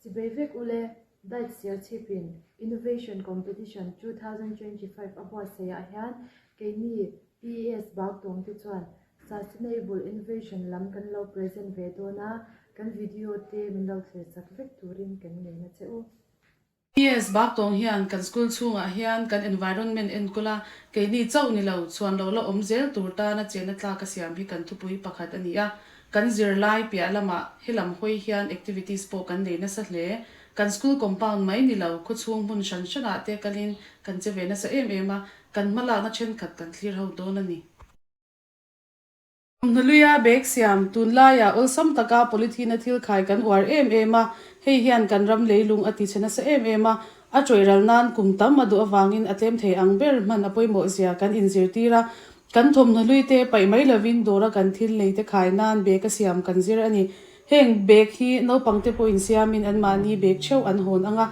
Chibei vek ule, Diet Serchhipin Innovation Competition 2025 a buatsaihah hian keini PES Baktawng te chuan Sustainable Innovation lam kan lo present ve dawn a, kan video te min lo thlir sak vek turin kan ngen a che u. PS Baktawng hian kan school chhungah hian kan environment enkawl a, keini chauh ni lo chhuan lo la awm zel tur tana chenna tlak a siam hi kan thupui pakhat a ni a. Kan zirlai piah lamah helam hawi hian activities pawh kan nei nasa hle. Kan school compound mai ni lo khawchhung hmun hran hranah te kalin kan che ve nasa em em a, kan hmalakna thenkhat kan thlir ho dawn a ni. Hnuluia bag siam, tunlaiah awlsam taka polythene-a thil khai kan uar em em a, hei hian kan ram leilung a tichhe nasa em em a, a tawih ral nan kum tam a duh avangin a tlem thei ang ber hman a pawimawh zia kan inzirtir a, kan thawmhnaw hlui te paih mai lovin dawra kan thil lei te khai nan bag a siam kan zir a ni. Heng bag hi naupangte pawhin siamin anmahni bag theuh an hawn ang a,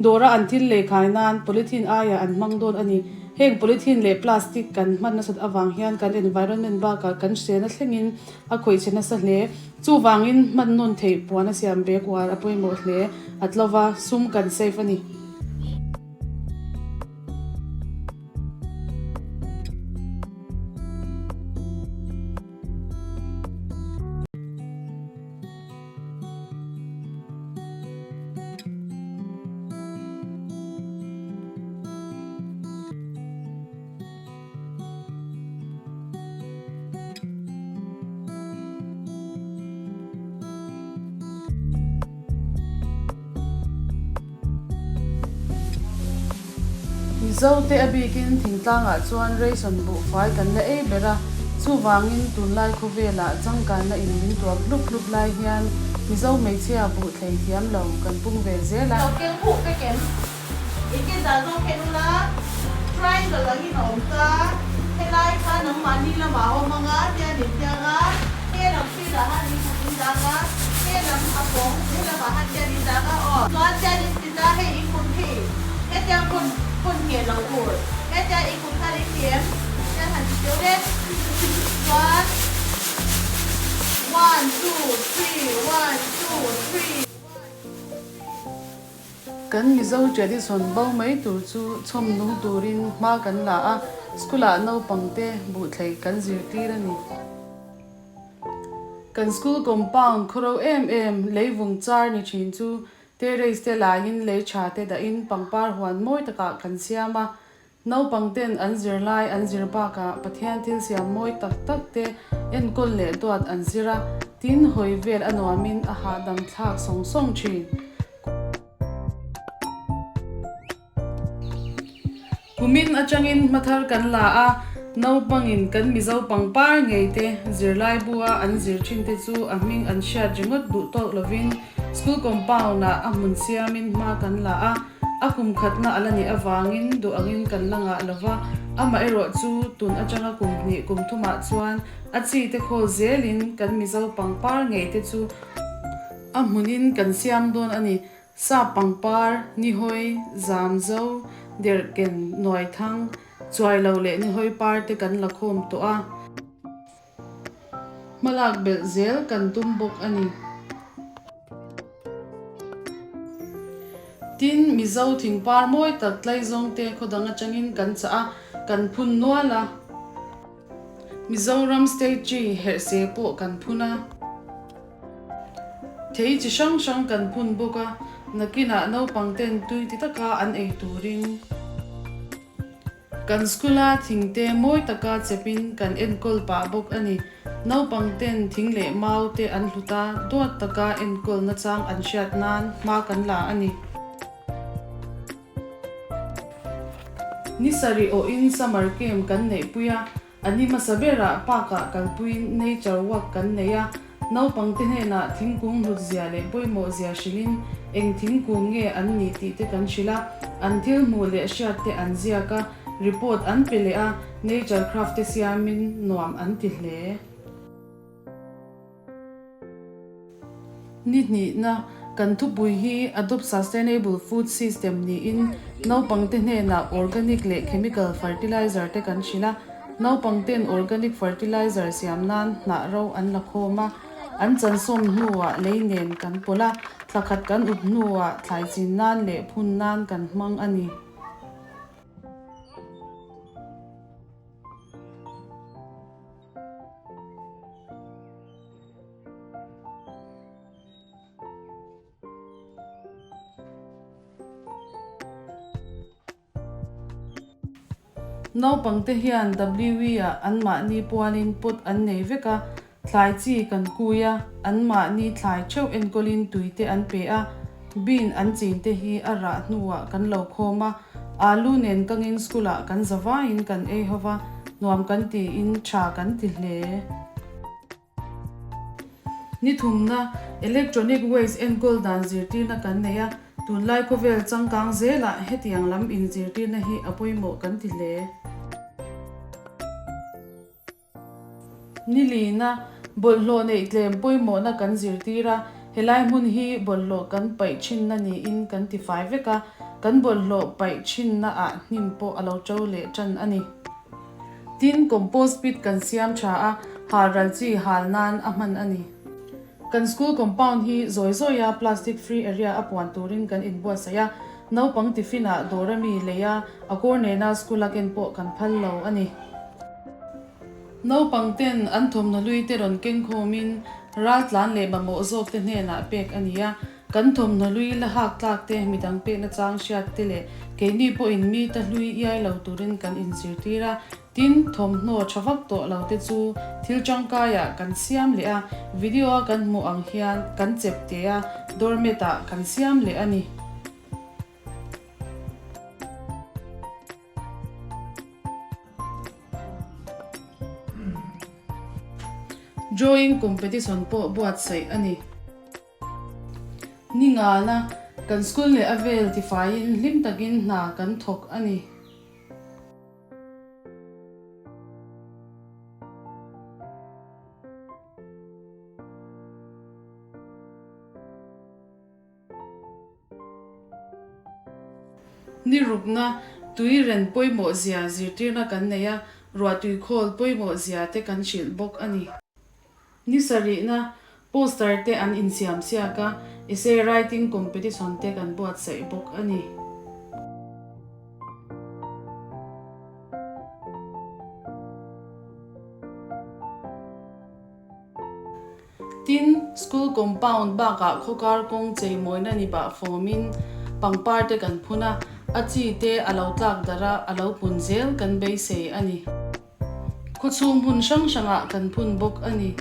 dawra an thil lei khai nan polythene aiah an hmang dawn a ni. Heng polythene leh plastic kan hman nasat avang hian kan environment bakah kan hriatna thlengin a khawih che nasa hle. Chuvangin hman nawn theih puan a siam bag uar a pawimawh hle a tlova, sum kan save a ni. Mizote a bikin thingtlangah chuan ration buhfai kan la ei ber a, chuvangin tunlai khawvelah changkanna in min tuam hlup hlup lai hian Mizo hmeichhia buh thlei thiam lo kan pung ve zel a. Lo keng huh vek em? I ke zah zawk khen ula, triangle angin a awm ta, helai kha nangmahni lamah a awm anga tian in tiang a, he lam field ah han in kut in dang a, he lam a pawng he lamah han tian in dang a aw. Chuan tian in ti ta hei i kut hi hetiang hun hun ngheh lo tur, hetia i kut khan in ti em? Tian han ti teu le. Chuan one two three one two three one two three. Kan Mizo tradition bo mai tur chu chhawm nung turin hma kan la a, school-ah naupangte buhthlei kan zirtir a ni. Kan school compound khawro em em, leivung char ni thin chu terrace te laiin lei tha te dahin pangpar huan mawi takah kan siam a, Naupang ten an zirlai an zir bakah Pathian thil siam mawi tak tak te enkawl leh duat an zir a, tin hawi vel a nuamin a hahdam thlak sawng sawng thin. Kumin atangin hmathar kan la a, naupangin kan Mizo pangpar ngei te zirlai bua an zir thin te chu a hming an hriat ringawt duh tawk lovin school compound ah a hmun siamin hma kan la a, A kum khatna a la nih avangin duh angin kan la ngah lo va, amaherawh chu tun atanga kum hnih kum thumah chuan a chi te khawl zelin kan Mizo pangpar ngei te chu a hmunin kan siam dawn a ni. Sap pangpar, Nihawi, Zamzo, Derhken, Nuaithang, Chuailo leh Nihawi par te kan la khawm tawh a. Hmalak belh zel kan tum bawk a ni. Tin, Mizo thingpar mawi tak tlaizawng te khaw dang atangin kan chah a, kan phun nual a. Mizoram State Tree herhse pawh kan phun a. Thei chi hrang hrang kan phun bawk a, nakinah naupang ten tui ti taka an ei turin. Kan school-a thingte mawi taka chepin kan enkawl pah bawk a ni. Naupang ten thing leh mau te an hlut a, duat taka enkawl nachang an hriat nan hma kan la a ni. Ni sarih awhin summer camp kan neihpui a, A ni hmasa berah park-ah kalpuiin nature walk kan nei a, naupangte hnenah thingkung hlut zia leh pawimawh zia hrilhin eng thingkung nge an nih tih te kan hrilh a, an thil hmuh leh hriat te an ziak a, report an pe leh a, nature craft te siamin nuam an ti hle. Ni hnihna, kan thupui hi Adopt Sustainable Food System niin naupangte hnenah organic leh chemical fertilizer te kan hrilh a. Naupangten organic fertilizer siam nan hnah ro an la khawm a, an chansawm hnuah lei nen kan pawlh a. Thla khat kan up hnuah thlai chin nan leh phun nan kan hmang a ni. Naupangte hian WE-ah anmahni pualin pot an nei vek a, thlai chi kan kui a, anmahni thlai theuh enkawlin tuite an pe a, bean an chinte hi a rah hnuah kan lo khawm a, alu nen kangin school-ah kan zavaiin kan ei ho va, nuam kan tiin tha kan ti hle. Ni thumna, Electronic waste enkawl dan zirtirna kan nei a, tunlai khawvel changkang zelah hetiang lam inzirtirna hi a pawimawh kan ti hle. Ni lina, Bawlhhlawh neih tlem pawimawhna kan zirtir a, helai hmun hi bawlhhlawh kan paih thinna niin kan tifai vek a, kan bawlhhlawh paih thinna ah hnim pawh a lo to leh tan a ni. Tin, compost pit kan siam tha a, hal ral chi hal nan a hman a ni. Kan school compound hi zawi zawi a plastic free area a puan turin kan inbuatsaih a, naupang tiffin ah dawr a mi lei a, a kawr nena school a ken pawh kan phal lo a ni. Naupang ten an thawmhnaw hlui te rawn keng khawmin ral tlan leh mamawh zawk te hnenah pek a ni a, Kan thawmhnaw hlui la hak tlak te, midang pekna chang hriat te leh keini pawhin mi ta hlui iai lo turin kan inzirtir a. Tin, thawmhnaw tha vak tawh lo te chu thil tangkaiah kan siam leh a, video a kan hmuh ang hian kan chep te a, doormat ah kan siam leh a ni. Drawing competition pawh buatsaih a ni. Ni ngana kan school leh a vel tifaiin hlim takin hna kan thawk a ni. Ni rukna, tui ren pawimawh zia zirtirna kan nei a, ruahtui khawl pawimawh zia te kan hrilh bawk a ni. Ni sarihna, poster te an insiam siak a, essay writing competition te kan buatsaih bawk a ni. Tin, school compound bakah khawkar kawng cheimawina ni bah fawmin pangpar te kan phun a, a chi te a lo tlak darh a, a lo pun zel kan beisei a ni. Khawchhung hmun hrang hrangah kan phun bawk a ni.